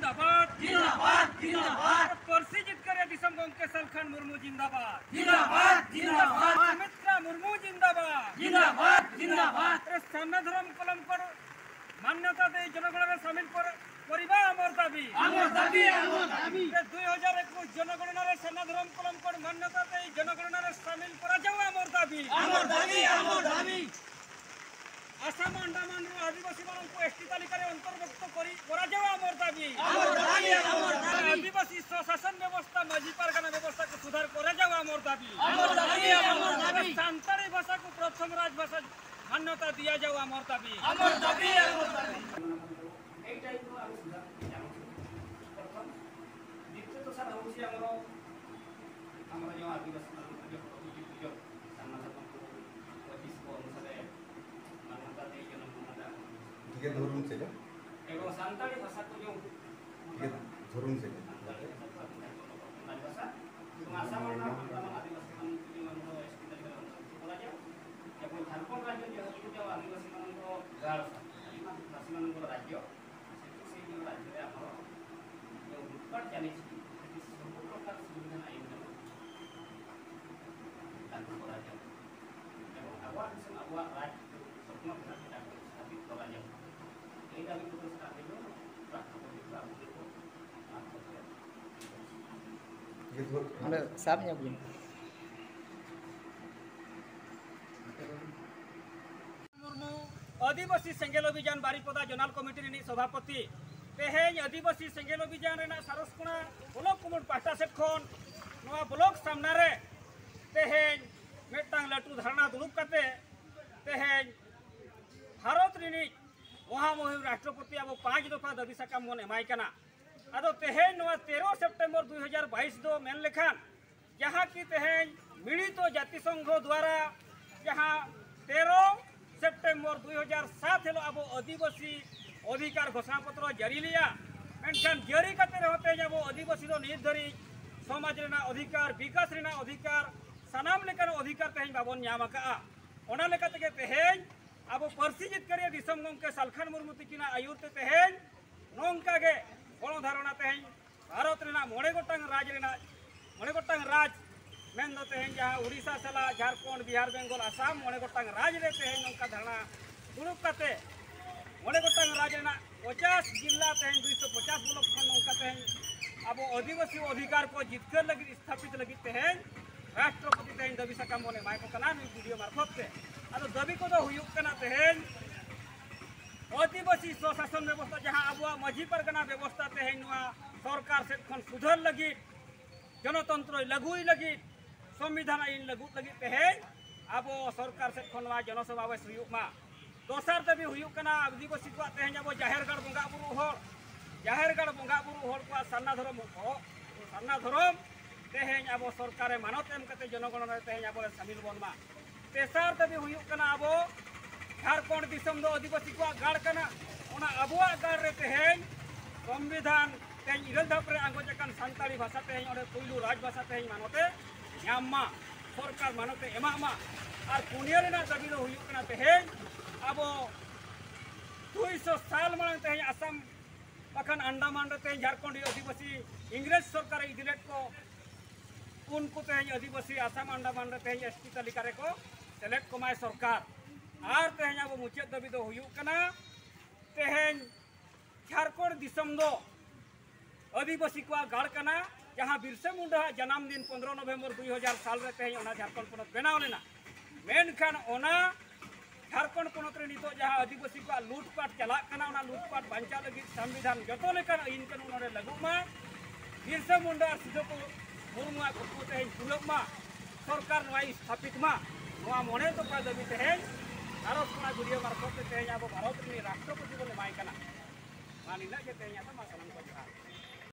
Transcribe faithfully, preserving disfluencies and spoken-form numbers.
ᱡᱤᱱᱫᱟᱵᱟᱫ, ᱡᱤᱱᱫᱟᱵᱟᱫ, ᱡᱤᱱᱫᱟᱵᱟᱫ᱾ ᱯᱟᱹᱨᱥᱤ ᱡᱤᱛᱠᱟᱹᱨᱤᱭᱟᱹ ᱫᱤᱥᱚᱢ ᱜᱚᱢᱠᱮ ᱥᱟᱞᱠᱷᱟᱱ ᱢᱩᱨᱢᱩ ᱡᱤᱱᱫᱟᱵᱟᱫ᱾ ᱡᱤᱱᱫᱟᱵᱟᱫ, ᱡᱤᱱᱫᱟᱵᱟᱫ᱾ ᱥᱩᱢᱤᱛᱨᱟ ᱢᱩᱨᱢᱩ ᱡᱤᱱᱫᱟᱵᱟᱫ᱾ ᱡᱤᱱᱫᱟᱵᱟᱫ, ᱡᱤᱱᱫᱟᱵᱟᱫ᱾ ᱥᱟᱨᱱᱟ ᱫᱷᱚᱨᱚᱢ ᱠᱚᱞᱚᱢ ᱠᱚᱰ ᱢᱟᱱᱱᱚᱛᱟ ᱫᱮᱭ ᱡᱚᱱᱚᱜᱚᱬᱱᱟ ᱨᱮ ᱥᱟᱢᱤᱞ ᱠᱚᱨ-, ᱠᱚᱨᱤᱵᱟ ᱟᱢᱚᱨ ᱫᱟᱵᱤ। ᱟᱢᱚᱨ ᱫᱟᱵᱤ, ᱟᱢᱚᱨ ᱫᱟᱵᱤ। ᱫᱩᱭ ᱦᱟᱡᱟᱨ ᱮᱠᱩᱥ ᱡᱚᱱᱚᱜᱚᱬᱱᱟ ᱨᱮ ᱥᱟᱨᱱᱟ ᱫᱷᱚᱨᱚᱢ ᱠᱚᱞᱚᱢ ᱠᱚᱰ ᱢᱟᱱᱱᱚᱛᱟ ᱫᱮᱭ ᱡᱚᱱᱚᱜᱚᱬᱱᱟ ᱨᱮ ᱥᱟᱢᱤᱞ ᱠᱚᱨᱟ ᱡᱟᱣ ᱟᱢᱚᱨ ᱫᱟᱵᱤ। ᱟᱢᱚᱨ ᱫᱟᱵᱤ, ᱟᱢᱚᱨ ᱫᱟᱵᱤ। ଆସାମ ଆଣ୍ଡାମାନରୁ ଆଦିବାସୀମାନଙ୍କୁ ଏସ୍ଟି ତାଲିକାରେ ଅନ୍ତର୍ଭୁକ୍ତ କରି କରାଯାଉ ଆମର ଦାବି। ଆମର ଦାବି, ଆମର ଦାବି। ଆଦିବାସୀ ସ୍ୱଶାସନ ବ୍ୟବସ୍ଥା, ମାଝି ପାରଗାନା ବ୍ୟବସ୍ଥାକୁ ସୁଧାର କରାଯାଉ ଆମର ଦାବି। ଆମର ଦାବି, ଆମର ଦାବି। ସାନ୍ତାଳୀ ଭାଷାକୁ ପ୍ରଥମ ରାଜଭାଷା ମାନ୍ୟତା ଦିଆଯାଉ ଆମର ଦାବି। ଆମର ଦାବି, ଆମର ଦାବି। ଏଇ ଟାଇପ୍ର ଆମେ ସୁଧାର ଚାହୁଁଛୁ। ପ୍ରଥମ। ଦ୍ୱିତୀୟତଃ ସାର୍ ହେଉଛି ଆମର, ଆମର ଯେଉଁ ଆଦିବାସୀମାନଙ୍କର ଯେଉଁ ପ୍ରକୃତି ପୂଜକ ସାରନାଥଙ୍କ ପଚିଶଙ୍କ ଅନୁସାରେ ମାନ୍ୟତା ଦେଇ ଜନଗଣନା ଦାଖଲ। ଟିକେ ଦୂରରୁ ସେଇଟା। ଏବଂ ସାନ୍ତାଳୀ ଭାଷାକୁ ଯେଉଁ ଟିକେ ଦୂରରୁ ସେଇଟା। ସାନ୍ତାଳୀ ଭାଷାକୁ ଆମେ ଧାର୍ଯ୍ୟ କଲୁ ପ୍ରଥମ ରାଜଭାଷା। ଏବଂ ଆସାମ ଆଣ୍ଡାମାନ ଆଦିବାସୀମାନଙ୍କୁ ଯେଉଁ ଆମର ଏସ୍ଟି ତାଲିକାରେ ଅନ୍ତର୍ଭୁକ୍ତ କରାଯାଉ। ଏବଂ ଝାଡ଼ଖଣ୍ଡ ରାଜ୍ୟ ଯେହେତୁ ଯେଉଁ ଆଦିବାସୀମାନଙ୍କର ଗାଁ, ଆଦିବାସୀମାନଙ୍କର ରାଜ୍ୟ, ସେଠି ସେଇ ଯେଉଁ ରାଜ୍ୟରେ ଆମର ଯେଉଁ ଲୁଟପାଟ ଚାଲିଛି, ସେଠି ସବୁ ପ୍ରକାର ସୁବିଧା ଆଇନ ଲାଗୁ କରାଯାଉ ଏବଂ ଆୱାର ଦେଶରେ ଆୱାର ରାଜ ସ୍ୱପ୍ନ ଥିଲା ସେଟାକୁ ସ୍ଥାପିତ କରାଯାଉ। ଏଇ ଦାବି ପ୍ରଦର୍ଶନ ଆମେ ଯେଉଁ ରାଷ୍ଟ୍ରପତିଙ୍କୁ ଆବେଦନ କରୁଛୁ। ᱚᱸᱰᱮ ᱥᱟᱵ ᱧᱚᱜ ᱵᱤᱱ᱾ ᱢᱩᱨᱢᱩ, ᱟᱹᱫᱤᱵᱟᱹᱥᱤ ᱥᱮᱸᱜᱮᱞ ᱚᱵᱷᱤᱡᱟᱱ ᱵᱟᱨᱤᱯᱚᱫᱟ ᱡᱚᱱᱟᱞ ᱠᱚᱢᱤᱴᱤ ᱨᱤᱱᱤᱡ ᱥᱚᱵᱷᱟᱯᱚᱛᱤ᱾ ᱛᱮᱦᱮᱧ ᱟᱹᱫᱤᱵᱟᱹᱥᱤ ᱥᱮᱸᱜᱮᱞ ᱚᱵᱷᱤᱡᱟᱱ ᱨᱮᱱᱟᱜ ᱥᱟᱨᱚᱥᱠᱚᱬᱟ ᱵᱞᱚᱠ ᱠᱩᱢᱩᱴ ᱯᱟᱦᱴᱟ ᱥᱮᱫ ᱠᱷᱚᱱ ᱱᱚᱣᱟ ᱵᱞᱚᱠ ᱥᱟᱢᱱᱟ ᱨᱮ ᱛᱮᱦᱮᱧ ᱢᱤᱫᱴᱟᱝ ᱞᱟᱹᱴᱩ ᱫᱷᱟᱨᱱᱟ ᱫᱩᱲᱩᱵ ᱠᱟᱛᱮ ᱛᱮᱦᱮᱧ ᱵᱷᱟᱨᱚᱛ ᱨᱤᱱᱤᱡ ᱢᱚᱦᱟᱢᱩᱦᱤᱢ ᱨᱟᱥᱴᱨᱚᱯᱚᱛᱤ ᱟᱵᱚ ᱯᱟᱸᱪ ᱫᱚᱯᱷᱟ ᱫᱟᱹᱵᱤ ᱥᱟᱠᱟᱢ ᱵᱚᱱ ᱮᱢᱟᱭ ᱠᱟᱱᱟ᱾ ᱟᱫᱚ ᱛᱮᱦᱮᱧ ᱱᱚᱣᱟ ᱛᱮᱨᱚ ᱥᱮᱯᱴᱮᱢᱵᱚᱨ ᱫᱩᱭ ᱦᱟᱡᱟᱨ ᱵᱟᱭᱤᱥ ᱫᱚ ᱢᱮᱱ ᱞᱮᱠᱷᱟᱱ ᱡᱟᱦᱟᱸ ᱠᱤ ᱛᱮᱦᱮᱧ ᱢᱤᱲᱤᱛᱚ ᱡᱟᱹᱛᱤ ᱥᱚᱝᱜᱷᱚ ᱫᱣᱟᱨᱟ ᱡᱟᱦᱟᱸ ᱛᱮᱨᱚ ᱥᱮᱯᱴᱮᱢᱵᱚᱨ ᱫᱩᱭ ᱦᱟᱡᱟᱨ ᱥᱟᱛ ᱦᱤᱞᱳᱜ ᱟᱵᱚ ᱟᱹᱫᱤᱵᱟᱹᱥᱤ ᱚᱫᱷᱤᱠᱟᱨ ᱜᱷᱳᱥᱚᱱᱟ ᱯᱚᱛᱨᱚ ᱡᱟᱹᱨᱤ ᱞᱮᱜᱼᱟ, ᱢᱮᱱᱠᱷᱟᱱ ᱡᱟᱹᱨᱤ ᱠᱟᱛᱮ ᱨᱮᱦᱚᱸ ᱛᱮᱦᱮᱧ ᱟᱵᱚ ᱟᱹᱫᱤᱵᱟᱹᱥᱤ ᱫᱚ ᱱᱤᱛ ᱫᱷᱟᱹᱨᱤᱡ ᱥᱚᱢᱟᱡᱽ ᱨᱮᱱᱟᱜ ᱚᱫᱷᱤᱠᱟᱨ, ᱵᱤᱠᱟᱥ ᱨᱮᱱᱟᱜ ᱚᱫᱷᱤᱠᱟᱨ, ᱥᱟᱱᱟᱢ ᱞᱮᱠᱟᱱ ᱚᱫᱷᱤᱠᱟᱨ ᱛᱮᱦᱮᱧ ᱵᱟᱵᱚᱱ ᱧᱟᱢ ᱟᱠᱟᱫᱼᱟ᱾ ᱚᱱᱟ ᱞᱮᱠᱟ ᱛᱮᱜᱮ ᱛᱮᱦᱮᱧ ᱟᱵᱚ ᱯᱟᱹᱨᱥᱤ ᱡᱤᱛᱠᱟᱹᱨᱤᱭᱟᱹ ᱫᱤᱥᱚᱢ ᱜᱚᱢᱠᱮ ᱥᱟᱞᱠᱷᱟᱱ ᱢᱩᱨᱢᱩ ᱛᱤᱠᱤᱱᱟᱜ ᱟᱹᱭᱩᱨ ᱛᱮ ᱛᱮᱦᱮᱧ ᱱᱚᱝᱠᱟ ᱜᱮ ᱜᱚᱲᱚ ᱢᱚᱬᱮ ᱜᱚᱴᱟᱝ ᱨᱟᱡᱽ ᱨᱮᱱᱟᱜ, ᱢᱚᱬᱮ ᱜᱚᱴᱟᱝ ᱨᱟᱡᱽ ᱢᱮᱱᱫᱚ ᱛᱮᱦᱮᱧ ᱡᱟᱦᱟᱸ ᱩᱲᱤᱥᱥᱟ ᱥᱟᱞᱟᱜ ᱡᱷᱟᱲᱠᱷᱚᱸᱰ, ᱵᱤᱦᱟᱨ, ᱵᱮᱝᱜᱚᱞ, ᱟᱥᱟᱢ, ᱢᱚᱬᱮ ᱜᱚᱴᱟᱝ ᱨᱟᱡᱽ ᱨᱮ ᱛᱮᱦᱮᱧ ᱱᱚᱝᱠᱟ ᱫᱷᱟᱨᱱᱟ ᱫᱩᱲᱩᱵ ᱠᱟᱛᱮ ᱢᱚᱬᱮ ᱜᱚᱴᱟᱝ ᱨᱟᱡᱽ ᱨᱮᱱᱟᱜ ᱯᱚᱪᱟᱥ ᱡᱤᱞᱟ, ᱛᱮᱦᱮᱧ ᱫᱩᱭᱥᱚ ᱯᱚᱪᱟᱥ ᱵᱞᱚᱠ ᱠᱷᱚᱱ ᱱᱚᱝᱠᱟ ᱛᱮᱦᱮᱧ ᱟᱵᱚ ᱟᱹᱫᱤᱵᱟᱹᱥᱤ ᱚᱫᱷᱤᱠᱟᱨ ᱠᱚ ᱡᱤᱛᱠᱟᱹᱨ ᱞᱟᱹᱜᱤᱫ, ᱥᱛᱷᱟᱯᱤᱛ ᱞᱟᱹᱜᱤᱫ ᱛᱮᱦᱮᱧ ᱨᱟᱥᱴᱨᱚᱯᱚᱛᱤ ᱛᱮᱦᱮᱧ ᱫᱟᱹᱵᱤ ᱥᱟᱠᱟᱢ ᱵᱚᱱ ᱮᱢᱟᱭ ᱠᱚ ᱠᱟᱱᱟ ᱱᱩᱭ ᱵᱤᱰᱤᱳ ᱢᱟᱨᱯᱷᱚᱛ ᱛᱮ᱾ ᱟᱫᱚ ᱫᱟᱹᱵᱤ ᱠᱚᱫᱚ ᱦᱩᱭᱩᱜ ᱠᱟᱱᱟ ᱛᱮᱦᱮᱧ ᱟᱹᱫᱤᱵᱟᱹᱥᱤ ᱥᱚᱥᱟᱥᱚᱱ ᱵᱮᱵᱚᱥᱛᱷᱟ, ᱡᱟᱦᱟᱸ ᱟᱵᱚᱣᱟᱜ ᱢᱟᱹᱡᱷᱤ ᱯᱟᱨᱜᱟᱱᱟ ᱵᱮᱵᱚᱥᱛᱷᱟ ᱛᱮᱦᱮᱧ ᱱᱚᱣᱟ ᱥᱚᱨᱠᱟᱨ ᱥᱮᱫ ᱠᱷᱚᱱ ᱥᱩᱫᱷᱟᱹᱨ ᱞᱟᱹᱜᱤᱫ, ᱡᱚᱱᱚᱛᱚᱱᱛᱨᱚᱭ ᱞᱟᱹᱜᱩᱭ ᱞᱟᱹᱜᱤᱫ, ᱥᱚᱝᱵᱤᱫᱷᱟᱱ ᱟᱹᱭᱤᱱ ᱞᱟᱹᱜᱩ ᱞᱟᱹᱜᱤᱫ ᱛᱮᱦᱮᱧ ᱟᱵᱚ ᱥᱚᱨᱠᱟᱨ ᱥᱮᱫ ᱠᱷᱚᱱ ᱱᱚᱣᱟ ᱡᱚᱱᱚᱥᱚᱢᱟᱵᱮᱥ ᱦᱩᱭᱩᱜ ᱢᱟ᱾ ᱫᱚᱥᱟᱨ ᱫᱟᱹᱵᱤ ᱦᱩᱭᱩᱜ ᱠᱟᱱᱟ ᱟᱹᱫᱤᱵᱟᱹᱥᱤ ᱠᱚᱣᱟᱜ ᱛᱮᱦᱮᱧ ᱟᱵᱚ ᱡᱟᱦᱮᱨ ᱜᱟᱲ ᱵᱚᱸᱜᱟ ᱵᱩᱨᱩ ᱦᱚᱲ, ᱡᱟᱦᱮᱨ ᱜᱟᱲ ᱵᱚᱸᱜᱟ ᱵᱩᱨᱩ ᱦᱚᱲ ᱠᱚᱣᱟᱜ ᱥᱟᱨᱱᱟ ᱫᱷᱚᱨᱚᱢ ᱦᱚ-, ᱥᱟᱨᱱᱟ ᱫᱷᱚᱨᱚᱢ ᱛᱮᱦᱮᱧ ᱟᱵᱚ ᱥᱚᱨᱠᱟᱨ ᱨᱮ ᱢᱟᱱᱚᱛ ᱮᱢ ᱠᱟᱛᱮ ᱡᱚᱱᱚᱜᱚᱬ ᱨᱮ ᱛᱮᱦᱮᱧ ᱟᱵᱚ ᱥᱟᱢᱤᱞ ᱵᱚᱱ ᱢᱟ᱾ ᱛᱮᱥᱟᱨ ᱫᱟᱹᱵᱤ ᱦᱩᱭᱩᱜ ᱠᱟᱱᱟ ᱟᱵᱚ ᱡᱷᱟᱲᱠᱷᱚᱸᱰ ᱫᱤᱥᱚᱢ ᱫᱚ ᱟᱹᱫᱤᱵᱟᱹᱥᱤ ᱠᱚᱣᱟᱜ ᱜᱟᱲ ᱠᱟᱱᱟ, ᱚᱱᱟ ᱟᱵᱚᱣᱟᱜ ᱜᱟᱲ ᱨᱮ ᱛᱮᱦᱮᱧ ᱥᱚᱝᱵᱤᱫᱷᱟᱱ ᱛᱮᱦᱮᱧ ᱤᱨᱟᱹᱞ ᱫᱷᱟᱯ ᱨᱮ ᱟᱸᱜᱚᱪ ᱟᱠᱟᱱ ᱥᱟᱱᱛᱟᱲᱤ ᱵᱷᱟᱥᱟ ᱛᱮᱦᱮᱧ ᱚᱸᱰᱮ ᱯᱩᱭᱞᱩ ᱨᱟᱡᱽ ᱵᱷᱟᱥᱟ ᱛᱮᱦᱮᱧ ᱢᱟᱱᱚᱛ ᱮ ᱧᱟᱢ ᱢᱟ, ᱥᱚᱨᱠᱟᱨ ᱢᱟᱱᱚᱛ ᱮ ᱮᱢᱟᱜ ᱢᱟ᱾ ᱟᱨ ᱯᱩᱱᱭᱟᱹ ᱨᱮᱱᱟᱜ ᱫᱟᱹᱵᱤ ᱫᱚ ᱦᱩᱭᱩᱜ ᱠᱟᱱᱟ ᱛᱮᱦᱮᱧ ᱟᱵᱚ ᱫᱩᱭᱥᱚ ᱥᱟᱞ ᱢᱟᱲᱟᱝ ᱛᱮᱦᱮᱧ ᱟᱥᱟᱢ ᱵᱟᱠᱷᱟᱱ ᱟᱱᱰᱟᱢᱟᱱ ᱨᱮ ᱛᱮᱦᱮᱧ ᱡᱷᱟᱲᱠᱷᱚᱸᱰᱤ ᱟᱹᱫᱤᱵᱟᱹᱥᱤ ᱤᱝᱨᱮᱡᱽ ᱥᱚᱨᱠᱟᱨᱮ ᱤᱫᱤ ᱞᱮᱫ ᱠᱚ, ᱩᱱᱠᱩ ᱛᱮᱦᱮᱧ ᱟᱹᱫᱤᱵᱟᱹᱥᱤ ᱟᱥᱟᱢ ᱟᱱᱰᱟᱢᱟᱱ ᱨᱮ ᱛᱮᱦᱮᱧ ᱮᱥ ᱴᱤ ᱛᱟᱹᱞᱤᱠᱟ ᱨᱮᱠᱚ ᱥᱮᱞᱮᱫ ᱠᱚᱢᱟᱭ ᱥᱚᱨᱠᱟᱨ᱾ ᱟᱨ ᱛᱮᱦᱮᱧ ᱟᱵᱚ ᱢᱩᱪᱟᱹᱫ ᱫᱟᱹᱵᱤ ᱫᱚ ᱦᱩᱭᱩᱜ ᱠᱟᱱᱟ, ᱛᱮᱦᱮᱧ ᱡᱷᱟᱲᱠᱷᱚᱸᱰ ᱫᱤᱥᱚᱢ ᱫᱚ ᱟᱹᱫᱤᱵᱟᱹᱥᱤ ᱠᱚᱣᱟᱜ ᱜᱟᱲ ᱠᱟᱱᱟ, ᱡᱟᱦᱟᱸ ᱵᱤᱨᱥᱟ ᱢᱩᱱᱰᱟ ᱟᱜ ᱡᱟᱱᱟᱢ ᱫᱤᱱ ᱯᱚᱱᱫᱽᱨᱚ ᱱᱚᱵᱷᱮᱢᱵᱚᱨ ᱫᱩᱭ ᱦᱟᱡᱟᱨ ᱥᱟᱞ ᱨᱮ ᱛᱮᱦᱮᱧ ᱚᱱᱟ ᱡᱷᱟᱲᱠᱷᱚᱸᱰ ᱯᱚᱱᱚᱛ ᱵᱮᱱᱟᱣ ᱞᱮᱱᱟ᱾ ᱢᱮᱱᱠᱷᱟᱱ ᱚᱱᱟ ᱡᱷᱟᱲᱠᱷᱚᱸᱰ ᱯᱚᱱᱚᱛ ᱨᱮ ᱱᱤᱛᱚᱜ ᱡᱟᱦᱟᱸ ᱟᱹᱫᱤᱵᱟᱹᱥᱤ ᱠᱚᱣᱟᱜ ᱞᱩᱴᱯᱟᱴ ᱪᱟᱞᱟᱜ ᱠᱟᱱᱟ, ᱚᱱᱟ ᱞᱩᱴᱯᱟᱴ ᱵᱟᱧᱪᱟᱣ ᱞᱟᱹᱜᱤᱫ ᱥᱚᱝᱵᱤᱫᱷᱟᱱ ᱡᱚᱛᱚ ᱞᱮᱠᱟᱱ ᱟᱹᱭᱤᱱ ᱠᱟᱹᱱᱩᱱ ᱱᱚᱰᱮ ᱞᱟᱹᱜᱩᱜ ᱢᱟ, ᱵᱤᱨᱥᱟ ᱢᱩᱱᱰᱟ ᱟᱨ ᱥᱤᱫᱩ ᱠᱟᱹᱱᱩ ᱢᱩᱨᱢᱩᱣᱟᱜ ᱠᱩᱠᱢᱩ ᱛᱮᱦᱮᱧ ᱯᱩᱨᱟᱹᱜ ᱢᱟ, ᱥᱚᱨᱠᱟᱨ ᱱᱚᱣᱟᱭ ᱥᱛᱷᱟᱯᱤᱛ ᱢᱟ, ᱱᱚᱣᱟ ᱢᱚᱬᱮ ᱫᱚᱯᱷᱟ ᱫᱟᱹᱵᱤ ᱛᱮᱦᱮᱧ ᱵᱷᱟᱨᱚᱛ ᱠᱷᱚᱱᱟᱜ ᱵᱤᱰᱤᱳ ᱢᱟᱨᱯᱷᱚᱛ ᱛᱮ ᱛᱮᱦᱮᱧ ᱟᱵᱚ ᱵᱷᱟᱨᱚᱛ ᱨᱤᱱᱤᱡ ᱨᱟᱥᱴᱨᱚᱯᱚᱛᱤ ᱵᱚᱱ ᱮᱢᱟᱭ ᱠᱟᱱᱟ᱾ ᱢᱟ ᱱᱤᱱᱟᱹᱜ ᱜᱮ ᱛᱮᱦᱮᱧ ᱟᱫᱚ ᱢᱟ ᱥᱟᱱᱟᱢ ᱠᱚ ᱡᱚᱦᱟᱨ᱾